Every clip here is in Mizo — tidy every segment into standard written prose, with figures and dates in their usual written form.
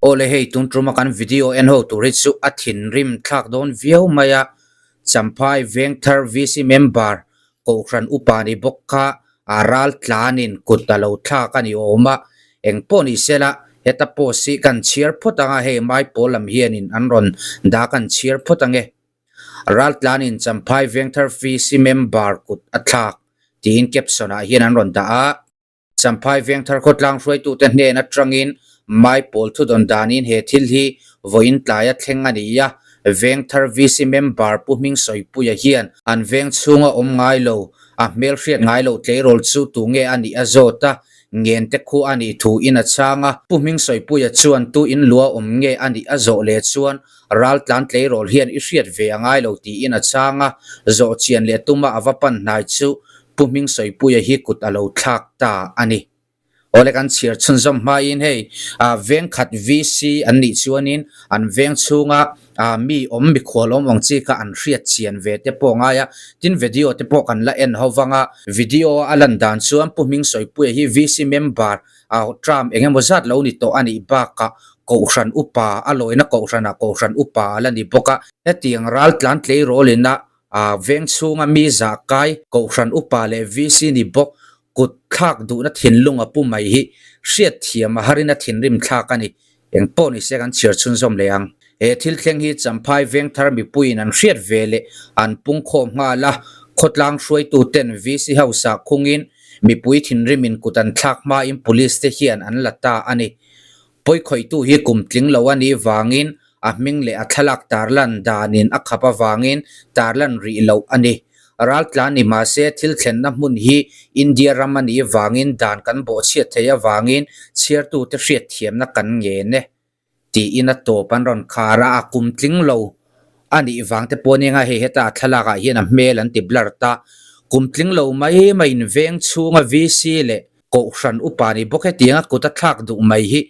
Awle hei tun tuma kan video en ho tur hi chu a thinrim thlak dawn viau mai a, Champhai Vengthar VC member Kohhran upa ni bawk kha a ral tlanin kut a lo thlak a ni awm a, engpawh ni sela heta post hi kan chhiar phawt ang a, hei Maipawl lam hianin an rawn dah kan chhiar phawt ang e. Ral tlanin Champhai Vengthar VC member kut a thlak tiin caption ah hian an rawn dah a. Champhai Vengthar khawtlang hruaitute hnen atangin Maipawl thudawn danin he thil hi vawiin tlaia thleng a ni a, Vengthar VC member Pu Hmingsawipuia hian an veng chhunga awm ngai lo, a hmel hriat ngai loh tleirawl chu tunge a nih a zawt a, ngente khu a nih thu in a chhang a. Pu Hmingsawipuia chuan tu in lua awm nge a nih a zawh leh chuan raltlan tleirawl hian i hriat ve a ngai lo tiin a chhang a, zawh chian leh tuma a va pan hnai chu Pu Hmingsawipuia hi kut a lo thlak ta a ni. Awle kan chhiar chhunzawm hmain hei veng khat VC an nih chuanin an veng chhunga mi awm mikhual awm ang chi kha an hriat chian ve te pawh a ngai a, tin video te pawh kan la en ho vang a, video a lan dan chuan Pu Hmingsawipuia hi VC member term eng emaw zat lo ni tawh a nih bakah Kohhran upa a lawina Kohhranah Kohhran upa a la ni bawk a, hetiang raltlan tleirawl ina A veng chhunga mi zah kai, Kohhran upa leh VC ni bawk kut thlak duhna thinlung a pu mai hi hriat thiam a harin a thinrim thlak a ni. Eng pawh ni se kan chhiar chhunzawm leh ang. He thil thleng hi Champhai Vengthar mipuiin an hriat ve leh an pungkhawm nghal a, khawtlang hruaituten VC House ah khungin mipui thinrimin kut an thlak hmain Police te hian an la ta a ni. Pawikhawihtu hi kum tling lo a nih vangin a hming leh a thlalak tarlan danin a khap avangin tarlan rih loh a ni. Raltlan ni mahse thil thlenna hmun hi India ram a nih vangin dan kan bawhchhiat theih avangin chhiartute hriatthiamna kan ngen e tiin a tawp an rawn khar a, a kum tling lo a nih vang te pawh nia hei heta a thlalak ah hian a hmel an ti blur ta. Kum tling lo mai maiin veng chhunga VC leh Kohhran upa ni bawk hetianga kut a thlak duh mai hi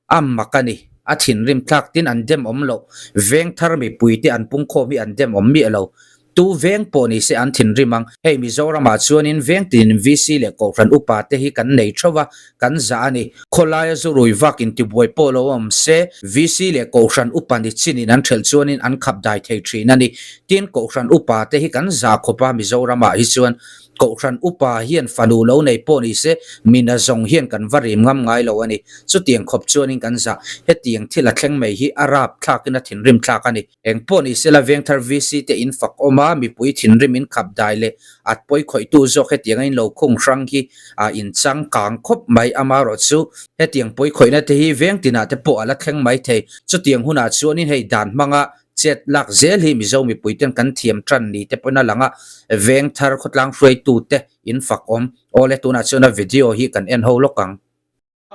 a mak a ni. A thinrim thlak tin an dem awm loh. Veng thar mipuite an pungkhawm hi an dem awm miah lo. Tu veng pawh ni se an thinrim ang. Hei Mizoramah chuanin veng tinin VC leh Kohhran upa te hi kan nei theuh a, kan zah a ni. Khawlaia zu rui vak intibuai pawh lo awm se, VC leh Kohhran upa ni chinin an ṭhelh chuanin an khap dai thei ṭhin a ni. Tin, Kohhran upa te hi kan zah khawp a Mizoramah hi chuan. Kohhran upa hian fanu lo nei pawh ni se, mina zawng hian kan va rim ngam ngai lo a ni. Chutiang khawp chuanin kan zah. Hetiang thil a thleng mai hi a rap thlakin a thinrim thlak a ni. Eng pawh ni sela Vengthar VC te in fak awm a, mipui thinrim in khap dai leh at pawi khawihtu zawk hetiang a in lo khung hrang hi a in chang kang khawp mai. Amaherawhchu, hetiang pawi khawihna te hi veng tinah te pawh a la thleng mai thei. Chutiang hunah chuanin hei dan hmanga Chet lak zel hi Mizo mipui ten kan thiam tan ni te pawhin a lang a, veng thar khawtlang hruaitu te in fak awm. Awle tunah chuan a video hi kan en ho lawk ang.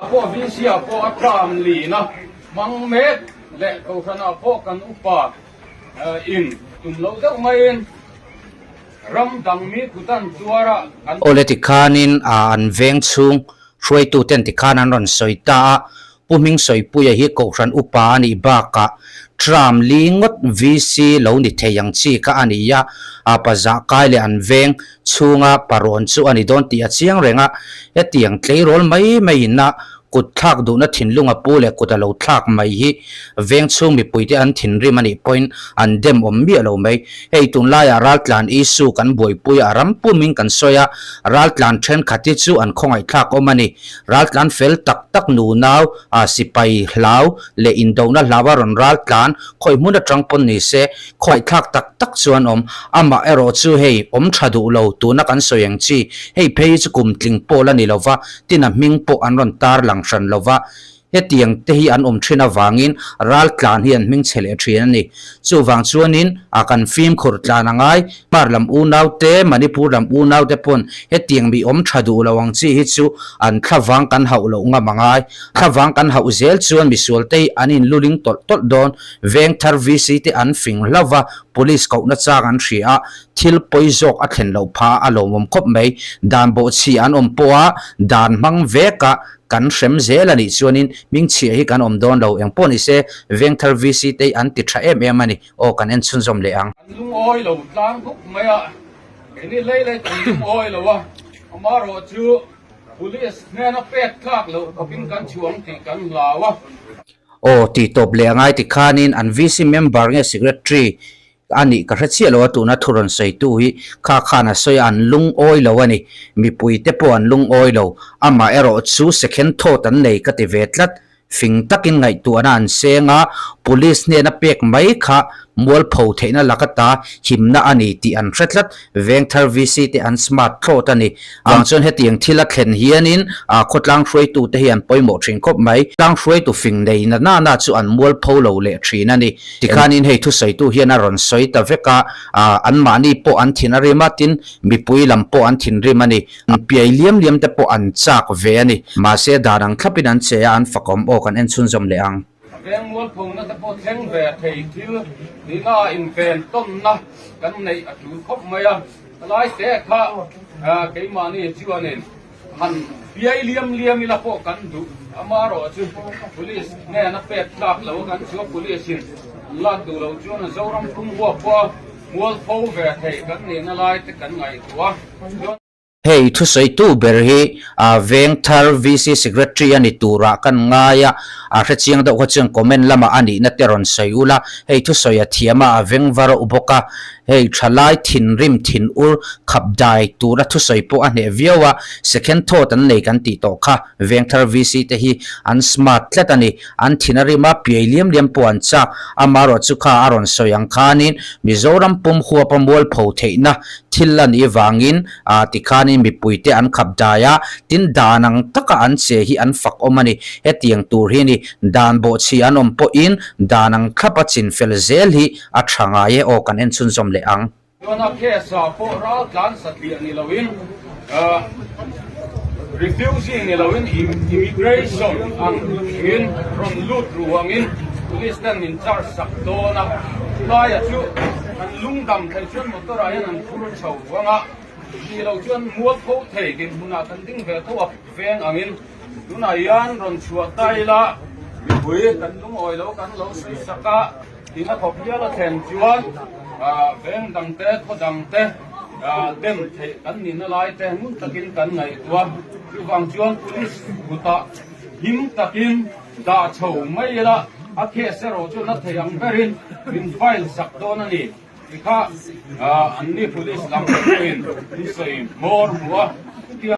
Pawh VC ah pawh a tram lin a hmang mek leh Kohhran ah pawh kan upa in tum lo deuh maiin ram dang mi kutan tuar a kan. Awle tikhanin an veng chhung hruaitu ten tikhan an rawn sawi ta a, Pu Hmingsawipuia hi Kohhran upa a nih bakah Tram li ngawt VC lo ni thei ang chi kha a ni a, a pazah kai leh an veng chhunga parawn chu a ni dawn tih a chiang reng a. Hetiang tleirawl mai maiin a kut thlak duhna thinlung a pu leh kut a lo thlak mai hi veng chhung mipuite an thinrim a nih pawhin an dem awm miah lo mai. Hei tunlaiah raltlan issue kan buaipui a, ram pumin kan sawi a, raltlan thenkhat hi chu an khawngaihthlak awm a ni. Raltlan fel tak tak nunau a sipai hlau leh indohna hlau a rawn raltlan khawi hmun atang pawn ni se khawngaihthlak tak tak chuan awm. Amah erawh chu hei awm tha duh lo tuna kan sawi ang chi hei phei chu kum tling pawh la ni lova tin a hming pawh an rawn tar lang hran lova. Hetiang te hi an awm thin avangin raltlan hi an hming chhe leh thin a ni. Chuvang chuanin a kan fimkhur tlan a ngai. Hmar lam unau te, Manipur lam unau te pawn hetiang mi awm tha duh lo ang chi hi chu an thlavang kan hauh loh ngam a ngai. Thlavang kan hauh zel chuan misual te hi an in luling tawlh tawlh dawn. Vengthar VC te an fing hlauh va, Police kohna chang an hria a, thil pawi zawk a thlen loh pha a lawmawm khawp mai. Dan bawhchhi an awm pawh a, dan hmang vek a, Kan hrem zel a nih chuanin hmingchhiah hi kan awm dawn lo. Engpawh ni se, Vengthar VC te hi an ti tha em em a ni. Aw, kan en chhunzawm leh ang. An lungawi lo tlang dup mai a, keini lei lei kan lungawi lo a, amaherawh chu Police hnena pek tlak loh khawpin kan chhuang tih kan hlau a. Aw tih tawp leh a ngai ti khanin an VC member nge secretary a nih ka hre chiah lo a tuna thu rawn sawitu hi kha khan a sawi a an lungawi lo a ni. Mipui te pawh an lungawi lo. Amah erawh chu second thought an nei ka ti ve tlat. Fing takin ngaihtuahna an seng a, police hnena pek mai kha mualpho theihna laka ta himna a ni tih an hre tlat. Vengthar VC te an smart thlawt a ni. Vang chuan hetiang thil a thlen hianin khawtlang hruaitute hi an pawimawh thin khawp mai. Tlang hruaitu fing nei na na na chu an mualpho lo leh thin a ni. Tikhanin hei thusawitu hian a rawn sawi ta vek a, anmahni pawh an thin a rim a, tin mipui lam pawh an thinrim a ni. Piai liam liam te pawh an chak ve a ni. Mahse dan ang thlapin an che a, an fakawm aw kan en chhunzawm leh ang. A veng mualphona te pawh thleng ve thei thil nihna inven tawnna kan neih a tul khawp mai a. Lai te kha keimahni chuanin han piai liam liam ila pawh kan duh. Amaherawhchu Police hnena pek tlak lo kan chu a Police in an lak duh loh chuan Zoram pum huap pawh a mualpho ve thei kan nihna lai te kan ngaihtuah a. Hei thusawitu ber hi Vengthar VC Secretary a ni turah kan ngai a, a hrechiang deuh kha chuan comment lamah a nihna te rawn sawi ula, hei thusawi a thiam a, a veng var a u bawk a, hei thalai thinrim thin ur khap dai tura thusawi pawh a hneh viau a, second thought an nei kan tih tawh kha Vengthar VC te hi an smart tlat a ni, an thin a rim a, piai liam liam pawh an chak, amaherawhchu kha a rawn sawi ang khanin Mizoram pum huapa mualpho theihna thil a nih vangin ah tikhanin mipuite an khap dai a, tin dan ang taka an che hi an fak awm a ni. Hetiang tur hi ni dan bawhchhi an awm pawhin dan ang thlap a chin fel zel hi a tha ngai e aw kan en chhunzawm leh ang. Chuan a case ah pawh ral tlan satliah ni loin refugee ni loin immigration ang in rawn lut ruangin police ten min charge sak dawn a, chulaiah chu an lungdam theih chuan motor ah hian an phur chho vang a, tih loh chuan mualpho thei dinhmunah kan ding ve tho a veng angin tunah hian rawn chhuah ta ila mipui kan lungawi lo kan lo sawi sak a, tina khawp hial a thlen chuan veng dang te khaw dang te dem theih kan nihna lai te ngun takin kan ngaihtuah chuvang chuan police kutah him takin dah chho mai ila a case erawh chu na thei ang berin min file sak dawn a ni. Ti kha anni police lam pawhin an sawi hmawr hmu a, chutiang.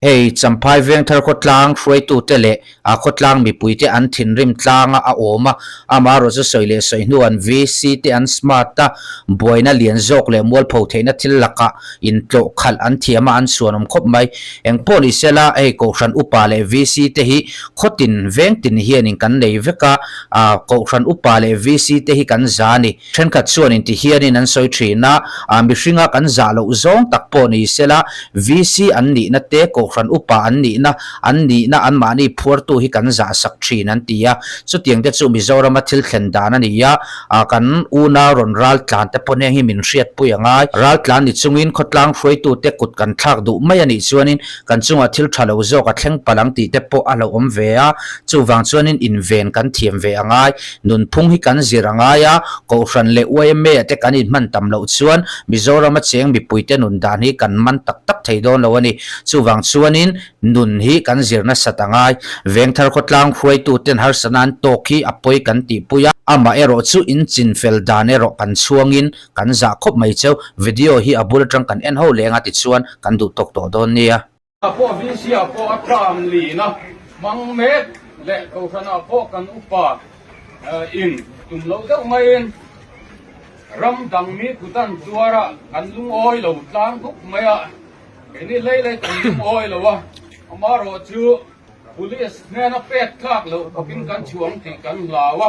Hei Champhai Vengthar khawtlang hruaitute leh a khawtlang mipuite an thinrim tlanga a awm a, amaherawhchu sawi leh sawi hnu an VC te an smart a, buaina lian zawk leh mualpho theihna thil lakah intlawh khalh an thiam a, an chhuanawm khawp mai. Engpawh ni sela hei Kohhran upa leh VC te hi khawtin vengtin hianin kan nei vek a, Kohhran upa leh VC te hi kan za a ni. Thenkhat chuan inti hianin an sawi thin a, mihringa kan zah loh zawng tak pawh ni sela, VC an nihna te, Kohhran upa an nihna, an nihna anmahni phuartu hi kan zah sak thin an ti a. Chutiang te chu Mizorama thil thlen dan a ni a, kan unau rawn ral tlan te pawh heng hi min hriatpui a ngai. Ral tlan ni chungin khawtlang hruaitute kut kan thlak duh mai a nih chuanin kan chungah thil tha lo zawk a thleng palh ang tih te pawh a hlauhawm ve a, chuvang chuanin inven kan thiam ve a ngai. Nunphung hi kan zir a ngai a, Kohhran leh YMA ah te kan inhman tam loh chuan Mizorama cheng mipuite nun dan hi kan man tak tak thei dawn lo a ni. Chuvang chuanin nun hi kan zir nasat a ngai. Vengthar khawtlang hruaituten harsatna an tawk hi a pawi kan tihpui a, amah erawh chu inchin fel dan erawh kan chhuangin kan zah khawp mai cheu. Video hi a bul atang kan en ho leng a tichuan kan duh tawk tawh dawn nia. Ah pawh VC ah pawh a term lina hmang mek leh Kohhran ah pawh kan upa in tum loh deuh maiin ram dang mi kutan tuar a kan lungawi lo tlang khawp mai a, keini lei lei kan lungawi lo a, amaherawhchu Police hnena pek tlak loh khawpin kan chhuang tih kan hlau a,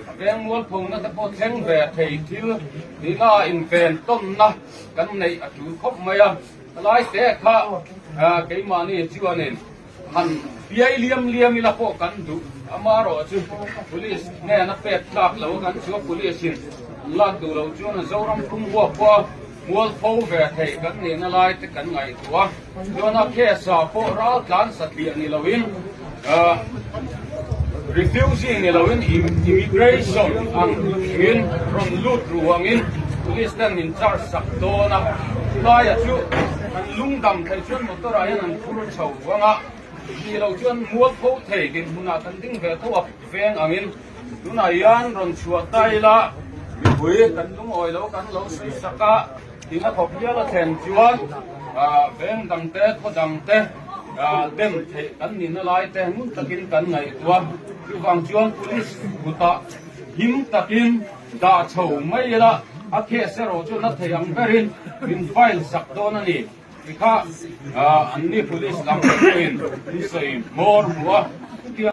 a veng mualphona te pawh thleng ve thei thil nihna inven tawnna kan neih a tul khawp mai a. Lai te kha keimahni chuanin han piai liam liam ila pawh kan duh. Amaherawhchu Police hnena pek tlak lo kan chu a, Police in an lak duh loh chuan Zoram pum huap pawh a mualpho ve thei kan nihna lai te kan ngaihtuah a. Chuan a case ah pawh ral tlan satliah ni loin refugee ni loin immigration ang in rawn lut ruangin police ten min charge sak dawn a, chulaiah chu an lungdam theih chuan motor ah hian an phur chho vang a, tih loh chuan mualpho thei dinhmunah kan ding ve tho a veng angin. Tunah hian rawn chhuah ta ila mipui kan lungawi lo kan lo sawi sak a, tina khawp hial a thlen chuan veng dang te, khaw dang te dem theih kan nihna lai te ngun takin kan ngaihtuah. Chuvang chuan police kutah him takin dah chho mai ila a case erawh chu na thei ang berin min file sak dawn a ni. Tikha anni police lam te pawhin an sawi hmawr hmu a.